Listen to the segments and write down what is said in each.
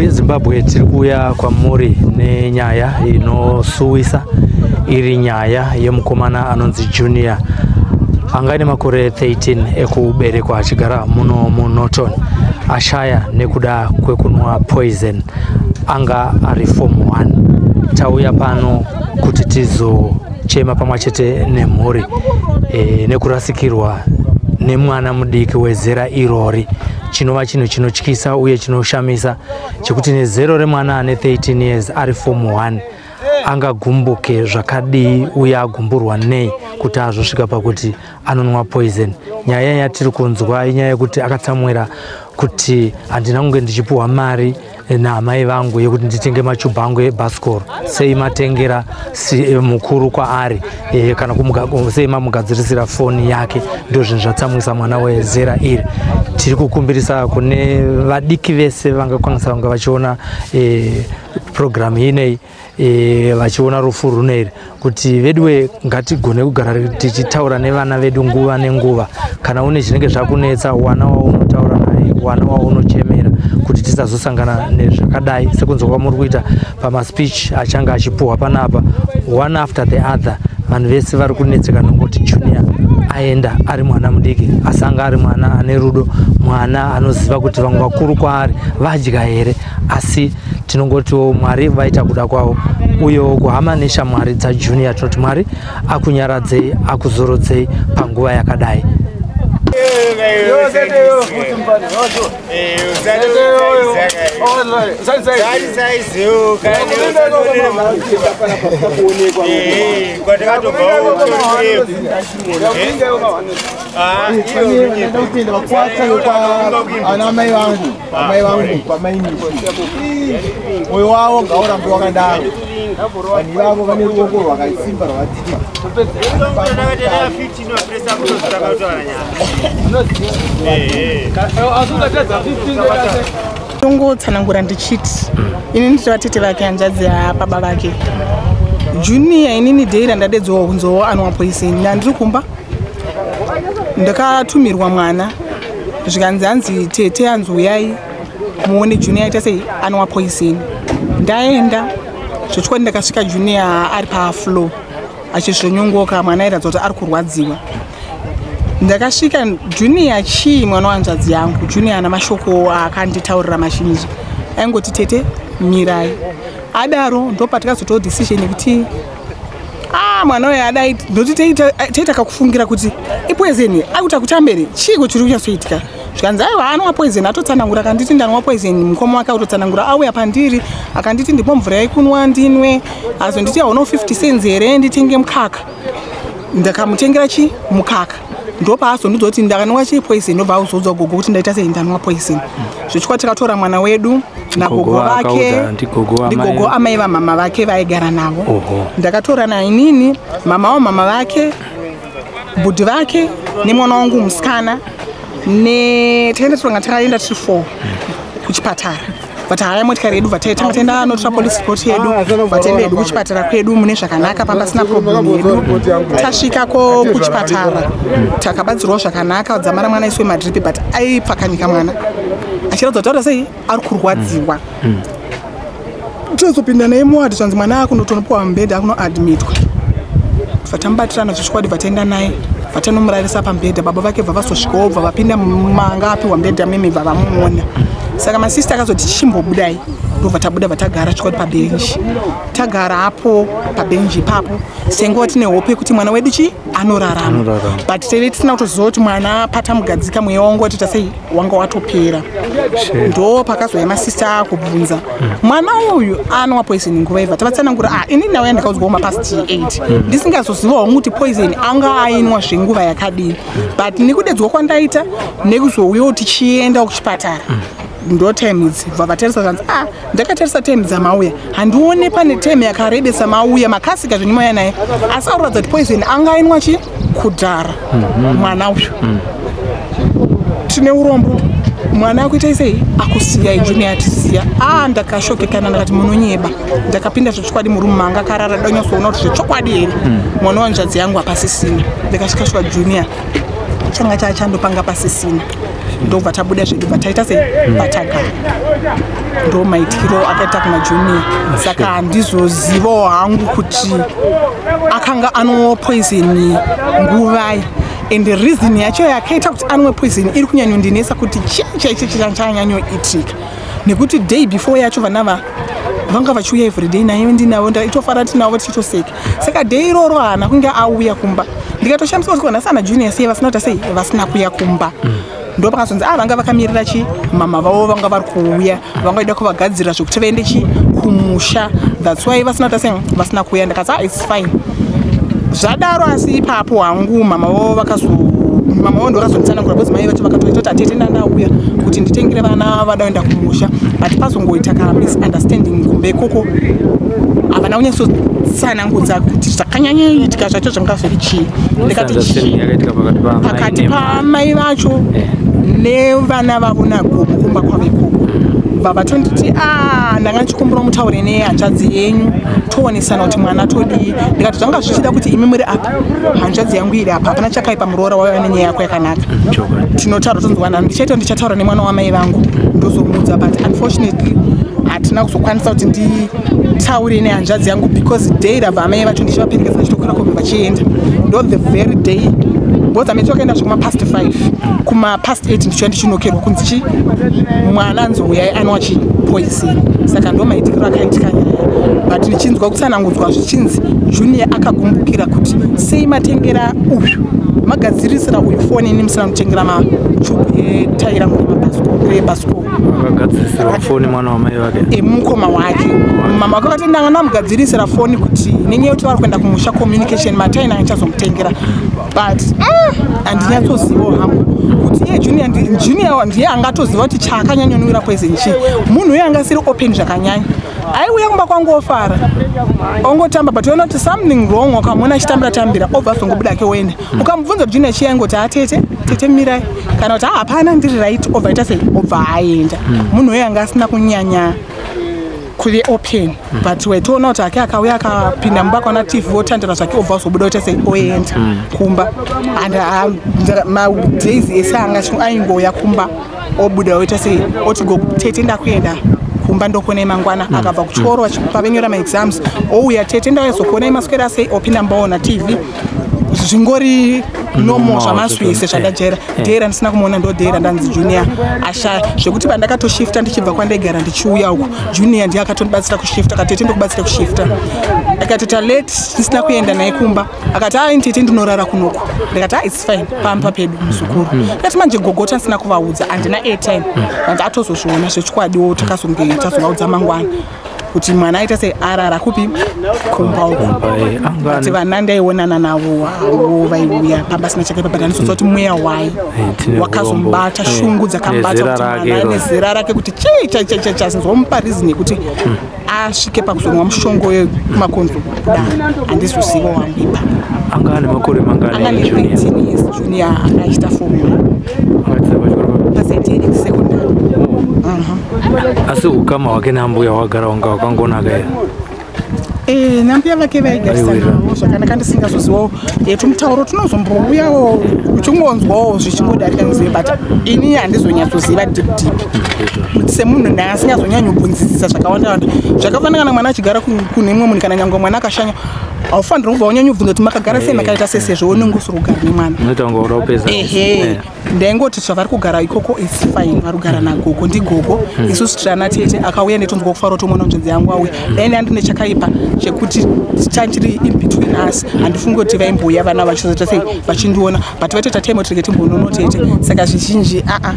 Mhuri yeZimbabwe, tiri kuuya kwamuri nenyaya inosuwisa, iri nyaya yemukomana anonzi Junior, anga aine makore 13 ekuberekwa, achigara muno muNorton. Ashaya nekuda kwekunwa poison. Anga ari form 1. Tauya pano kuti tizochema pamwe chete nemhuri nekurasikirwa nemwana mudiki wezera irori, chinova chinhu chinotyisa uye chinoshamisa, chekuti nezero remwana ane 13 years ari form 1 angagumbuke zvakadii uye agumburwa nei kuti azosvika pakuti anonwa poison. Nyaya yatiri kunzwa inyaya yekuti akatsamwira kuti handina kunge ndichipuhwa mari naamai vangu yekuti nditenge machubhu angu ebhasikoro, sei matengera mukuru kwaari kana sei mamugadzirisira foni yake. Ndo zvinhu zvatsamwisa mwana wezera iri. Tiri kukumbirisa kune vadiki vese vangakwanisa kunge vachiona purogiramu inei, vachiona rufu runeri, kuti veduwe, ngatigone kugara tichitaura nevana vedu nguva nenguva. Kana une zvinenge zvakunetsa, wana waunotaura naye, wana waunochemera, kuti tisazosangana nezvakadai sekunzwa kwamuri kuita pamaspeech achange achipuhwa panapa, one after the other. Vanhu vese vari kunetseka nongoti Junior aenda ari mwana mudiki, asi anga ari mwana ane rudo, mwana anoziva kuti vamwe vakuru kwaari vadya here. Asi tinongotiwo Mwari vaita kuda kwavo. Uyewo kuhama neshamwari dzaJunior tinoti Mwari akunyaradzei, akuzorodzei panguva yakadai. Ana mai vangu, amai vangu kwamaini, mwoyo wavo ngaurambe wakadaro. Vanhu ivavo vane ruoko rwakasimba rwakadzika. Tongotsanangura ndichiti ini nditi vatete vake, hanzvadzi yababa vake Junior. Inini day randadedzwa kunzowo anwa poison, ndandiri kumba. Ndakatumirwa mwana, zvikanzi, hanzi tete, hanzi uyai muone Junior aita sei, anwa poison. Ndaenda zvechokwadi, ndakasvika Junior ari pafloor achizvonyongoka. Mwana airatidza kuti ari kurwadziwa. Ndakasvika Junior chii, mwana wanzvadzi yangu. Junior ana mashoko akanditaurira mazhinji, aingoti, "Tete, mirai." Adaro ndopatakazotawo decision yekuti a mwana uyu adai, ndoti toita kakufungira kuti ipoison, akuti akutambere chiiko chiri kunyatsoitika. Zvikanzi aiwa, anwa poison. Atotsanangura, akanditi ndanwa poison. Mukoma wake autotsanangura, auya pandiri akanditi ndipo mvura yekunwa ndinwe. Azonditi hauna 50 cents here nditenge mukaka? Ndakamutengera chi mukaka. Ndopaazondiudza kuti ndakanwa chi poison. Ndobva azoudza gogo kuti ndaita sei, ndanwa poison. Zvechokwadi takatora mwana wedu nagogo Gogo vake. akaudza ndigogo amai- Ndigogo amai vamama vake vaigara navo. Ndakatora nainini, mama wamama vake, bhudhi vake nemwana wangu musikana ne takaenda, tonga takaenda tiri four kuchipatara. But haya, motikari yedu vatanga taenda notora police report yedu, vataenda hedu kuchipatara kwedu mune zvakanaka, pamba sina problem yedu. Tasvikako kuchipatara takabatsirwa zvakanaka, dzamara mwana aiswe madrip, but aipfakanyika mwana achiratidza kuti aita sei, ari kurwadziwa. Tozopinda naye muward, zvanzi mwana akunotonopiwa mubhedha, akunoadmitwa. Bva tamubatirana zvechokwadi, bva taenda naye, bva tanomurarisa pamubhedha. Baba vake bva vazosvikawo, bva vapinda manga apiwa mubhedha mimi, bva vamuona. Saka masista akazoti chichimbobudai, ndobva tabuda, bva tagara chokwadi pabhenji. Tagara apo pabhenji ipapo senguva tine hope yekuti mwana wedu chi anorarama. Anorarama. But taive tisina kutoziva kuti mwana patamugadzika mweya wangu watoita sei, wanga watopera. Ndo pakazouya masista akubvunza mwana uyu anwa poison nguva ibva tavatsanangura. Ah, ini ndauya ndakaudzwawo mapast 8, ndisingazozivawo kuti poison anga ainwa zvenguva yakadini, but nekudedzwa kwandaita nekuzouyawo tichienda kuchipatara ndo time idzi. Bva vatarisa, zvanzi, "Ah, ndakatarisa time dzamauya, handione pane time yakarebesa mauya, makasika zvenyu mauya naye, asi auratidza kuti poison anga ainwa chi kudhara mwana uyu." Tine urombo, mwana akuita sei, akusiyai, Junior atisiya. A, ndakashokekana, ndakati munonyeba. Ndakapinda zvechokwadi murumu manga akarara, danyatsoona kuti zvechokwadi here mwana wanzvadzi yangu hapasisina. Ndakasvika shuwa, Junior changa chaachandopanga pasisina. Ndobva tabuda zvedu, bva taita sei, bva tagara. Ndo maitikiro akaita kuna Junior. Saka handizozivawo hangu kuti akanga anwa poison nguvai, and reason yacho yakaita kuti anwe poison iri kunyanyondinetsa, kuti chii chaicho chanyanyoitika, nekuti day before yacho vana vanga vachiuya everyday naye, ndinavo, ndaitofara tinavo tichitoseka. Saka day iroro haana kunge auya kumba. Ndikatoshamiswa kuti nhasi ana Junior sei vasina kuita sei, vasina kuya kumba. Ndo pakazonzi a vanga vakamirira chi mama vavo vanga vari kuuya, vanga vaida kuvagadzirira zvokuti vaende chi kumusha. That's why vasina kuita sei, vasina kuuya. Ndakati, "Ah, it's fine." Zvadaro, asi ipapo hangu mama vavo vakazo mama vavo ndokazonditsanangura, because mai vacho vakatoita kuti atete ndandauya kuti nditengere vana vada kuenda kumusha, but pazongoita ka misunderstanding kumba ikoko. Havana kunyatsotsanangudza kuti zvakanyanyaitika zvacho zvanga zviri chii. Ndikati Misunderstanding yakaitika pakati pamai pakati nemwana. Pamai vacho nevana vavo nagogo kumba kwavo ikoko. Bva vatonditi, "A, ndanga ndichikumbira mutaure nehanzvadzi yenyu, toonesana kuti mwana todii." Ndikati zvanga zvichida kuti imi muri apa, hanzvadzi yangu iri apa, hapana chakaipa. Muroora waiva nenyaya yako yakanaka. Chokwadi. Tinotaura, tonzwanana. Ndichaita, ndichataura nemwana wamai vangu, ndozomuudza. But unfortunately hatina kuzokwanisa kuti nditaure nehanzvadzi yangu, because day rabva amai vacho ndichivaperekedza vachitokwira kombi vachienda, ndo the very day, because amai vakaenda zvekuma past 5, kuma past 8 ndichiuya ndichinokerwa kunzi chi mwana anzouyai anwa chi poison. Saka ndo maitikiro akaitika nyaya, but ndichinzwa kutsanangudzwa zvichinzi Junior akagumbukira kuti sei matengera uyu, magadzirisira uyu foni, ini musina kutengera machubhu etaira rebhasikoro. Akagadzirisirwa foni mwana wamai vake? Emukoma wake. Mama wake vakati ndanga ndamugadzirisira foni kuti nenyaya yekuti vari kuenda kumusha, communication mataina andichazomutengera. But handinyatsozivawo hangu kuti iye Junior Junior ndiye angatoziva kuti chaakanyanyonwira poison chii. Munhu uye anga asiri open zvakanyanya. Aiuya kumba kwangu ofara, ongotamba, but uona kuti something wrong. Ukamuona achitambira tambira, obva azongobuda ke oenda. Ukamubvunza kuti Junior chii, aingoti, "Atete, tete, mirai," kana kuti, "Hapana, ndiri right." Obva aita sei, obva aenda. Munhu uye anga asina kunyanya kuve open, but waitoona kuti ake akauya akapinda mumba, akaona TV, otandira zvake, obva azobuda, oita sei, oenda kumba. And madays ese anga aingouya kumba, obuda, oita sei, oti, "Go tete, ndakuenda kumba, ndokuonai mangwana." Akabva kuchikoro pavenyora maexams, ouya, "Tete, ndaizokuonai, maswera sei?" Opinda mbaona TV, zvingori normal. Normal, Zvamaswese zvandajera. Day randisina kumuona ndo day randanzi Junior ashaya, zvekuti pandakatoshifta ndichibva kwandaigara ndichiuya uku, Junior ndiye akatondibatsira kushifta. Akati, "Tete, ndokubatsira kushifta." Akati talate ndisina kuenda naye kumba. Akati, "Ai tete, ndinorara kunoku." Ndikati, "A, it's fine, pamba pedu, muzukuru." Ndikati, "Manje gogota ndisina kuvaudza, handina airtime." And atozozviona zvechokwadiwo, takazonge tazovaudza mangwana kuti mwana aita sei, arara kupi, kumba uku. Kumba, anga But vana ndaionana navo havo, vaiuya pamba sina chakaipa, but handizozwa kuti mweya wai Tine wakazomubata, urombo. shungu dzakambata Nezera kuti rake mwana iro. Nezera rake, kuti chii chazomupa reason yekuti asvike pakuzonwa mushongo wemakonzo kudaro, handizoziva wangu ipapo. Anga ane makore Anga mangani ne Junior? 13 years. Junior anga achiita form Akadzidza pachikoro paSt Eric Secondary. Asi ukama hwake nambuya hwagara wanga hwakangonaka here? Nambuya vake vaigarisana Vaiwirira. navo zvakanaka. Ndisingazozivawo tumutauro tunozombouyawo, uchingonzwawo zvichingodarika nzive, but ini handizonyatsoziva deep deep semunhu ndaasingazonyanyobvunzisisa zvakawanda wanda. Zvakafanana kana mwana achigara kune mumwe munhu, kana nyangwe mwana akashanya, haufaniri kubva wanyanyobvunza kuti makagara sei, makaita sei, sezvo unenge usiri kugara nemwana. Unoita kunge uda kupedza. Ehe. Ndaingoti zvavari kugara ikoko is fine, vari kugara nagogo, ndigogo. Isusu tirana tete, akauya ndetonzwa kufara kuti mwana nzvimbo yangu auya. Dai ndandine chakaipa chekuti chanchiri in between us, handifungi kuti vaimbouya vana vachizoita sei, vachindiona, but vaitoita time kuti rege timbonono tete. Saka zvizhinji aa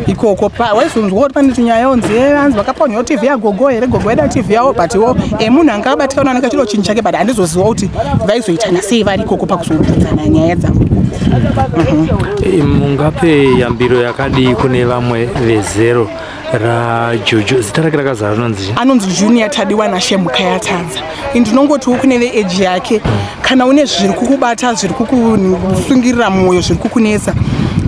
ikoko waizonzwa kuti pane tunyaya onzi anzi vakaponyawo TV yagogo here, gogo yaida TV yavo, but wo emunhu anga abatikana anenge achida chinhu chake, but handizoziva kuti vaizoitana sei vari ikoko pakuzobvunzana nyaya dzavo ikoko. Mungape yambiro yakadii kune vamwe vezero raJojo? Zita rake rakazara rinonzi chii? Anonzi Junior Tadiwa Nashemuka Yatadza. Ndinongotiwo kune veage yake, kana une zviri kukubata, zviri kukusungirira mwoyo, zviri kukunetsa,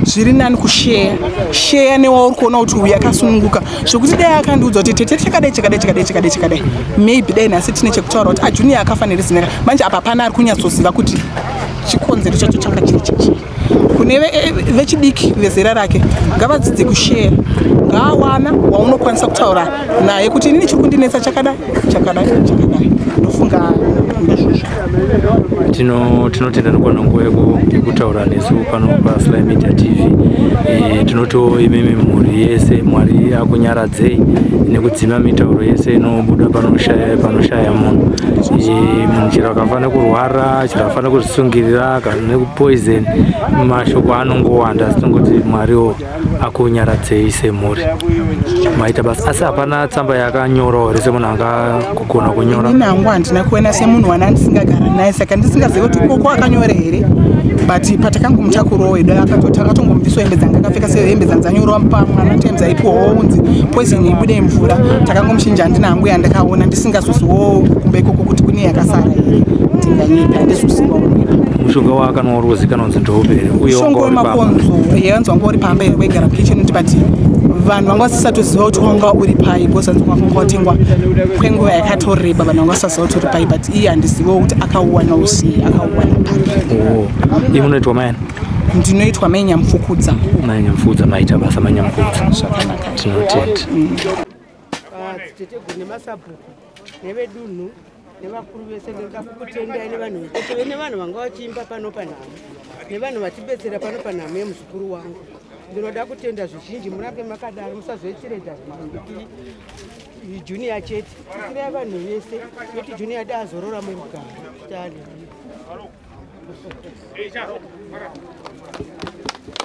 zviri nani kusheya sheya newauri kuona kuti uyu akasununguka. Zvekuti dai akandiudza kuti, "Tete, chakadai, chakadai, chakadai, chakadai, chakadai," maybe dai nhasi tine chekutaura kuti aJunior akafanira zinera. Manje apa pana ari kunyatsoziva kuti chikonzero chacho changa chiri chechii. Kune vechidiki vezera rake, ngavadzidze kushare. Ngaawana waunokwanisa kutaura naye kuti inini chiri kundinetsa chakadai, chakadai, chakadai. Ndofunga ndizvozvo. Tinotenda nokuwana nguva yekutaura nesu pano paSly Media TV. Tinotiwo imimi mhuri yese, Mwari akunyaradzei nekudzima mitauro yese inobuda panoshaya munhu. Munhu chero akafanira kurwara, chero akafanira kuzvisungirira kana nekupoison, mashoko anongowanda, asi tinongoti Mwariwo akunyaradzei semhuri. Maita basa. Asi hapana tsamba yakanyorawo here semunhu angagona kunyora? Inini hangu handina kuona semunhu wana ndisingagara naye, saka ndisingazivi kuti koko akanyora here, but patakangomutakurawo wedu akatongomubviswa hembe dzanga akapfeka, sehembe dzanzanyorwa pamwana times aipiwawo unzi poison ibude mvura. Takangomuchinja. Handina hangu yandakaona, ndisingazoziwo kumba ikoko kuti kune yakasara here. Ndinganyepa, handizozivawo. Mushonga waakanwa uri kuzikanwa kunzi ndoupi here, uye Mushonga wanga uri pamba? Wemakonzo yanzi wanga uri pamba here, waigara mukitchen, but vanhu vanga vasisatoziva kuti wanga uri pai, because anzi wanga watengwa kwenguva yakatoreba, vanhu vanga vasaziva kuti uri pai, but iye handiziviwo kuti akauwanawo sei, akauwana papi. Oh, imi munoitwa maina? Ndinoitwa Mai Nyamufukudza. Mai Nyamufukudza, maita basa, Mai Nyamufukudza. Zvakanaka. Tinotenda. Teteguru nemasabhuku nevedunhu nevakuru vese, ndinoda kukutendai, nevanhu vekotove, nevanhu vanga vachiimba pano panhamo, nevanhu vatibetsera pano panhamo yemuzukuru wangu. Ndinoda kutenda zvizhinji. Murambe makadaro, musazoitireda Junior chete, itirai vanhu vese, nekuti Junior da azorora murugare. Haleluya.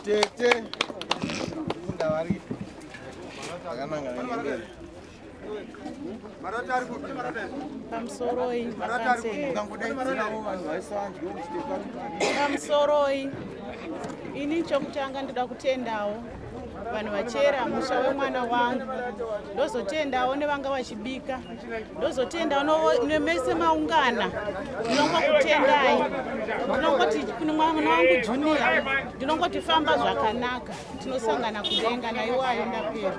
Tete funda vari vakananga nemberi. Pamusoroi, makansela. Ukangodaidzirawo vanhu vaisanzwe kuti. Pamusoroi. Ini chokutanga ndoda kutendawo vanhu vachera musha wemwana wangu, ndozotendawo nevanga vachibika, ndozotendawo nemese maungana. Ndinongokutendai. Ndinongoti kune mwana wangu Junior, ndinongoti famba zvakanaka, tinosangana kudenga. Naiwayo ndapedza.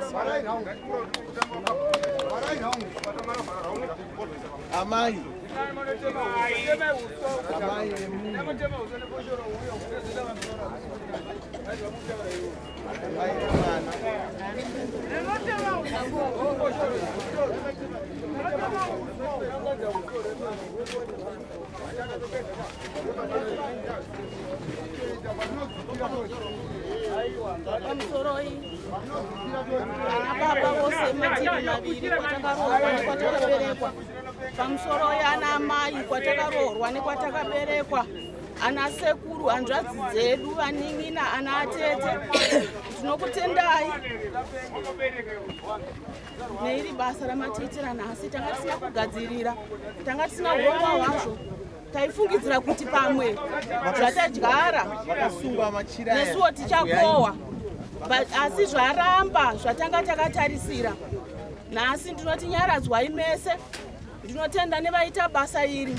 Amai, amai vemunhu, amai vemwana. Pamusoroi, ana baba vose mativi maviri, kwatakaroorwa nekwatakaberekwa. Pamusoroi, ana amai, kwatakaroorwa nekwatakaberekwa, ana sekuru, hanzvadzi dzedu, vanin'ina, ana atete, tinokutendai neiri basa ramatiitira nhasi. Tanga tisina kugadzirira, tanga tisina urongwa hwazvo. Taifungidzira kuti pamwe zvatadyara Vakasungwa machira aya. nesuwo tichakohwa. Asi zvaramba zvatanga takatarisira. Nhasi ndinoti nyaradzwai mese. Ndinotenda nevaita basa iri,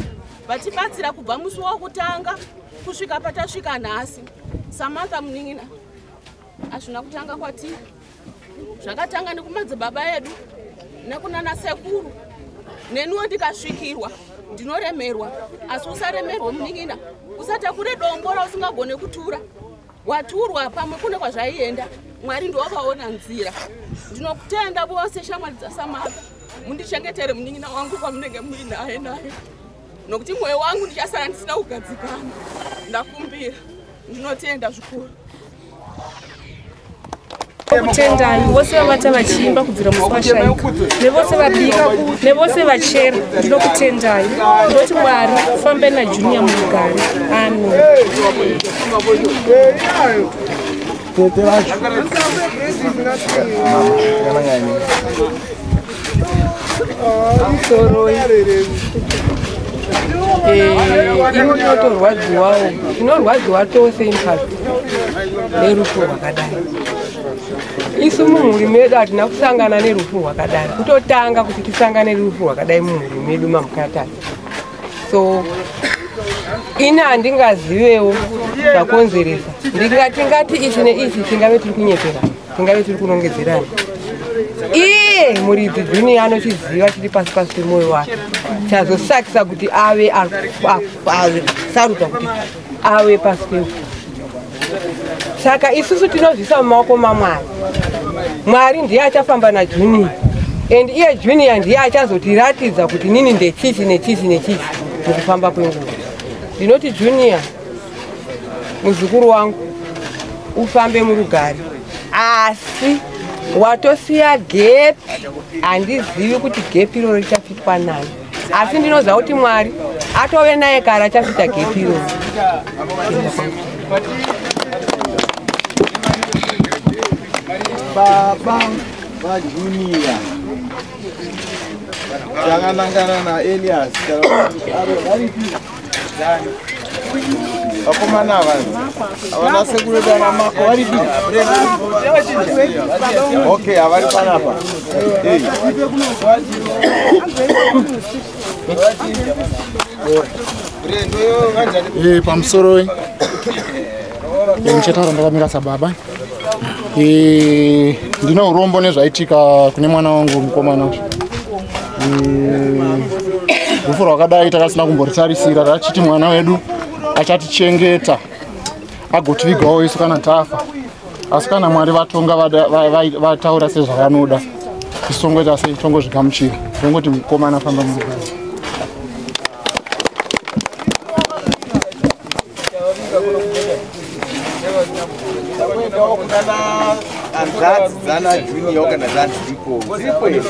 vatibatsira kubva musi wokutanga kusvika patasvika nhasi. Samantha munin'ina, hazvina kutanga kwatiri, zvakatanga nekumadzibaba edu nekunana sekuru. Neniwo ndikasvikirwa ndinoremerwa, asi usaremerwe munin'ina, usatakure dombo rausingagone kutura. Waturwa, pamwe kune kwazvaienda. Mwari ndiwavaona nzira. Ndinokutenda vose shamwari dzaSamantha. Mundichengetere munin'ina wangu kwamunenge muinaye naye, nokuti mwoyo wangu ndichasara ndisina kugadzikana. Ndakumbira, ndinotenda zvikuru. Kutendai vose vavata vachiimba kubvira musi washaika, nevose vabika, nevose vachera. Ndinokutendai. Ndinoti Mwari fambe naJunior murugare. Amen. Tete vacho vakananga nemi. Musoroi. Ini ndinotorwadziwawo, tinorwadziwa tose impact nerufu rwakadai. Isu mumhuri medu hatina kusangana nerufu rwakadai, kutotanga kuti tisangane nerufu rwakadai mumhuri medu mamukatati. So ini handingazivewo zvakonzeresa. Tingati ichi neichi, tingave tiri kunyepera, tingave tiri kunongedzerana. Iye muridzi Junior anochiziva chiri pasi pasi pemwoyo wake chazosakisa kuti ave sarudza kuti ave pasi pevhu. Saka isusu tinozvisa mumaoko maMwari. Mwari ndiye achafamba naJunior, and iye Junior ndiye achazotiratidza kuti nini ndechichi nechichi nechichi mukufamba kwenguva. Ndinoti Junior, muzukuru wangu, ufambe murugare, asi watosiya gepi, handizivi kuti gepi iroro richafitwa nani, asi ndinoziva kuti Mwari atove naye kare achafita gepi iroro. Baba vaJunior takanangana naElias vakomana ava havana sekuru vedu ana Mako varipi? Okay, havari panapa. Pamusoro ndichataura ndakamira sababa. Ndine urombo nezvaitika kune mwana wangu mukomana. Rufu rwakadai takasina kumboritarisira, tachiti mwana wedu achatichengeta agotivigawo isu kana tafa, asi kana Mwari vatonga vataura sezvavanoda, isu tongoita sei, tongozvigamuchira, tongoti mukomana famba murugare. Hanzvadzi dzana Junior kana dzanziripo dziripo here?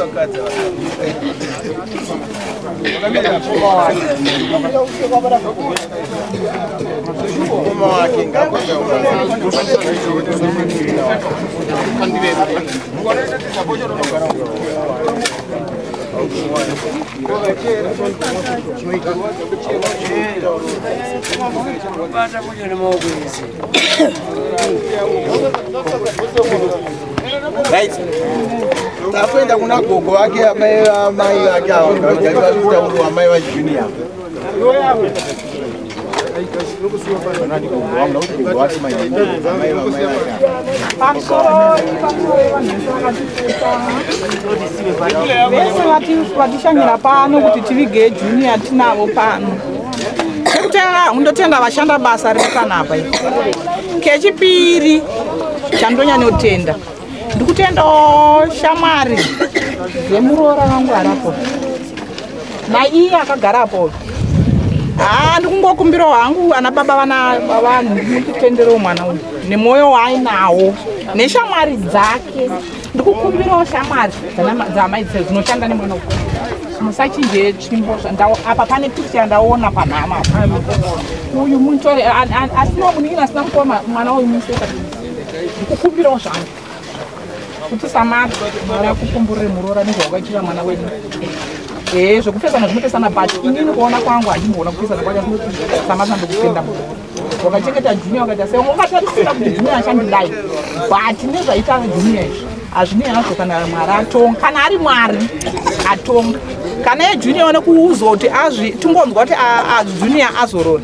Mukoma wake Right. Takuenda kuna gogo wake amai vake ava amai vaJunior. Vese vatishanyira pano kuti tivige Junior tinavo pano. Chekutanga undotenga vashanda basa riri panapa. Kechipiri chandonyanyotenda ndikutendawo shamwari dzemuroora vangu arapo naiye akagarapo. Ndikungokumbirawo hangu ana baba vana vanhu ndikutenderewo mwana uyu nemwoyo waainawo neshamwari dzake. Ndikukumbirawo shamwari dzamai dzinoshanda nemwana uyu, musachinje tsvimbo. Apa pane pikicha yandaona panhama apa. Uyu mutore asina munin'ina asina mukoma mwana uyu museka. Ndikukumbirawo zvangu kuti samari Mwari akukumburire muroora nezvawakaitira mwana wedu. Zvekupesana zvinopesana, but inini kuona kwangu handimboona kupesana kwacho. Samari ndokutenda muroora wakachengeta Junior, wakaita sei ungatarisira kuti Junior achandidai, but nezvaita Junior izvi hazvinei hazvo. Kana Mwari atonga, kana ari Mwari atonga, kana ye Junior one kuuzoti azvi tingonzwa kuti Junior azorora.